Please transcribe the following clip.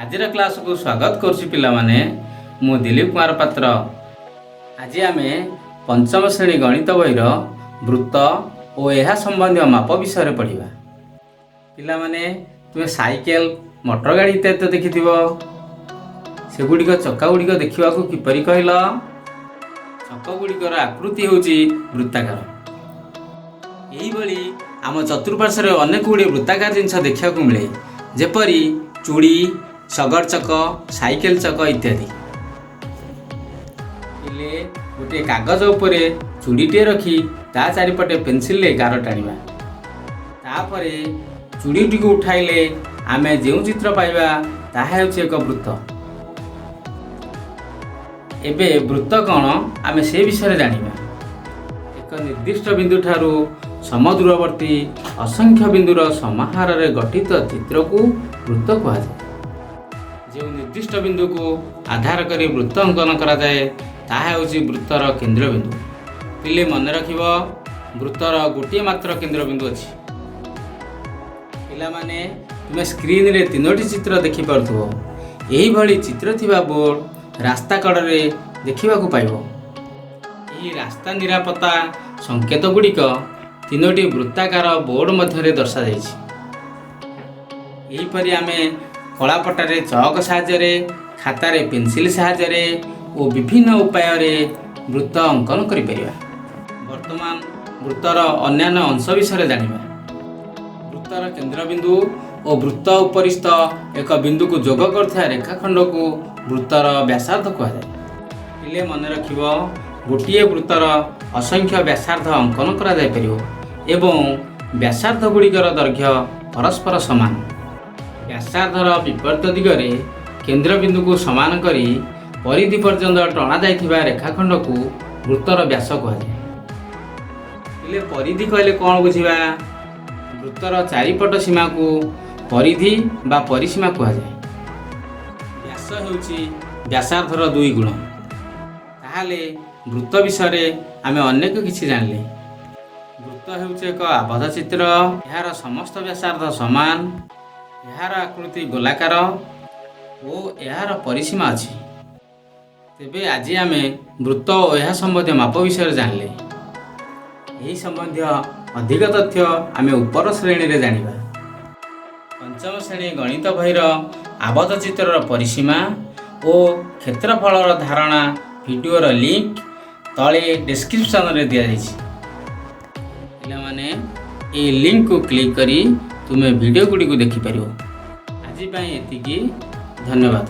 ଆଜିର କ୍ଲାସକୁ ସ୍ୱାଗତ କରୁଛି ପିଲାମାନେ। ମୁଁ ଦିଲୀପ କୁମାର ପାତ୍ର। ଆଜି ଆମେ ପଞ୍ଚମ ଶ୍ରେଣୀ ଗଣିତ ବହିର ବୃତ୍ତ ଓ ଏହା ସମ୍ବନ୍ଧୀୟ ମାପ ବିଷୟରେ ପଢ଼ିବା। ପିଲାମାନେ, ତୁମେ ସାଇକେଲ, ମଟର ଗାଡ଼ି ଇତ୍ୟାଦି ତ ଦେଖିଥିବ। ସେଗୁଡ଼ିକ ଚକା ଗୁଡ଼ିକ ଦେଖିବାକୁ କିପରି କହିଲ? ଚକ ଗୁଡ଼ିକର ଆକୃତି ହେଉଛି ବୃତ୍ତାକାର। ଏହିଭଳି ଆମ ଚତୁଃପାର୍ଶ୍ୱରେ ଅନେକ ଗୁଡ଼ିଏ ବୃତ୍ତାକାର ଜିନିଷ ଦେଖିବାକୁ ମିଳେ, ଯେପରି ଚୁଡ଼ି, ଶଗଡ଼ ଚକ, ସାଇକେଲ ଚକ ଇତ୍ୟାଦି। ହେଲେ ଗୋଟିଏ କାଗଜ ଉପରେ ଚୁଡ଼ିଟିଏ ରଖି ତା ଚାରିପଟେ ପେନସିଲରେ ଗାର ଟାଣିବା। ତାପରେ ଚୁଡ଼ିଟିକୁ ଉଠାଇଲେ ଆମେ ଯେଉଁ ଚିତ୍ର ପାଇବା, ତାହା ହେଉଛି ଏକ ବୃତ୍ତ। ଏବେ ବୃତ୍ତ କ'ଣ, ଆମେ ସେ ବିଷୟରେ ଜାଣିବା। ଏକ ନିର୍ଦ୍ଦିଷ୍ଟ ବିନ୍ଦୁଠାରୁ ସମଦୂରବର୍ତ୍ତୀ ଅସଂଖ୍ୟ ବିନ୍ଦୁର ସମାହାରରେ ଗଠିତ ଚିତ୍ରକୁ ବୃତ୍ତ କୁହାଯାଏ। ଯେଉଁ ନିର୍ଦ୍ଦିଷ୍ଟ ବିନ୍ଦୁକୁ ଆଧାର କରି ବୃତ୍ତ ଅଙ୍କନ କରାଯାଏ, ତାହା ହେଉଛି ବୃତ୍ତର କେନ୍ଦ୍ରବିନ୍ଦୁ। ପିଲେ, ମନେ ରଖିବ, ବୃତ୍ତର ଗୋଟିଏ ମାତ୍ର କେନ୍ଦ୍ରବିନ୍ଦୁ ଅଛି। ପିଲାମାନେ, ତୁମେ ସ୍କ୍ରିନରେ ତିନୋଟି ଚିତ୍ର ଦେଖିପାରୁଥିବ। ଏହିଭଳି ଚିତ୍ର ଥିବା ବୋର୍ଡ଼ ରାସ୍ତା କଡ଼ରେ ଦେଖିବାକୁ ପାଇବ। ଏହି ରାସ୍ତା ନିରାପତ୍ତା ସଂକେତ ଗୁଡ଼ିକ ତିନୋଟି ବୃତ୍ତାକାର ବୋର୍ଡ଼ ମଧ୍ୟରେ ଦର୍ଶାଯାଇଛି। ଏହିପରି ଆମେ କଳାପଟାରେ ଚକ ସାହାଯ୍ୟରେ, ଖାତାରେ ପେନସିଲ ସାହାଯ୍ୟରେ ଓ ବିଭିନ୍ନ ଉପାୟରେ ବୃତ୍ତ ଅଙ୍କନ କରିପାରିବା। ବର୍ତ୍ତମାନ ବୃତ୍ତର ଅନ୍ୟାନ୍ୟ ଅଂଶ ବିଷୟରେ ଜାଣିବା। ବୃତ୍ତର କେନ୍ଦ୍ରବିନ୍ଦୁ ଓ ବୃତ୍ତ ଉପରିସ୍ଥ ଏକ ବିନ୍ଦୁକୁ ଯୋଗ କରୁଥିବା ରେଖାଖଣ୍ଡକୁ ବୃତ୍ତର ବ୍ୟାସାର୍ଦ୍ଧ କୁହାଯାଏ। ପିଲେ, ମନେ ରଖିବ, ଗୋଟିଏ ବୃତ୍ତର ଅସଂଖ୍ୟ ବ୍ୟାସାର୍ଦ୍ଧ ଅଙ୍କନ କରାଯାଇପାରିବ ଏବଂ ବ୍ୟାସାର୍ଦ୍ଧ ଗୁଡ଼ିକର ଦୈର୍ଘ୍ୟ ପରସ୍ପର ସମାନ। ବ୍ୟାସାର୍ଦ୍ଧର ବିପରୀତ ଦିଗରେ କେନ୍ଦ୍ରବିନ୍ଦୁକୁ ସମାନ କରି ପରିଧି ପର୍ଯ୍ୟନ୍ତ ଟଣାଯାଇଥିବା ରେଖାଖଣ୍ଡକୁ ବୃତ୍ତର ବ୍ୟାସ କୁହାଯାଏ। ପିଲେ, ପରିଧି କହିଲେ କ'ଣ ବୁଝିବା? ବୃତ୍ତର ଚାରିପଟ ସୀମାକୁ ପରିଧି ବା ପରିସୀମା କୁହାଯାଏ। ବ୍ୟାସ ହେଉଛି ବ୍ୟାସାର୍ଦ୍ଧର ଦୁଇ ଗୁଣ। ତାହେଲେ ବୃତ୍ତ ବିଷୟରେ ଆମେ ଅନେକ କିଛି ଜାଣିଲେ। ବୃତ୍ତ ହେଉଛି ଏକ ଆବଦ୍ଧ ଚିତ୍ର। ଏହାର ସମସ୍ତ ବ୍ୟାସାର୍ଦ୍ଧ ସମାନ। ଏହାର ଆକୃତି ଗୋଲାକାର ଓ ଏହାର ପରିସୀମା ଅଛି। ତେବେ ଆଜି ଆମେ ବୃତ୍ତ ଓ ଏହା ସମ୍ବନ୍ଧୀୟ ମାପ ବିଷୟରେ ଜାଣିଲେ। ଏହି ସମ୍ବନ୍ଧୀୟ ଅଧିକ ତଥ୍ୟ ଆମେ ଉପର ଶ୍ରେଣୀରେ ଜାଣିବା। ପଞ୍ଚମ ଶ୍ରେଣୀ ଗଣିତ ବହିର ଆବଦ୍ଧ ଚିତ୍ରର ପରିସୀମା ଓ କ୍ଷେତ୍ରଫଳର ଧାରଣା ଭିଡ଼ିଓର ଲିଙ୍କ ତଳେ ଡେସ୍କ୍ରିପସନରେ ଦିଆଯାଇଛି। ପିଲାମାନେ, ଏହି ଲିଙ୍କକୁ କ୍ଲିକ୍ କରି ତୁମେ ଭିଡ଼ିଓ ଗୁଡ଼ିକୁ ଦେଖିପାରିବ। ଆଜି ପାଇଁ ଏତିକି। ଧନ୍ୟବାଦ।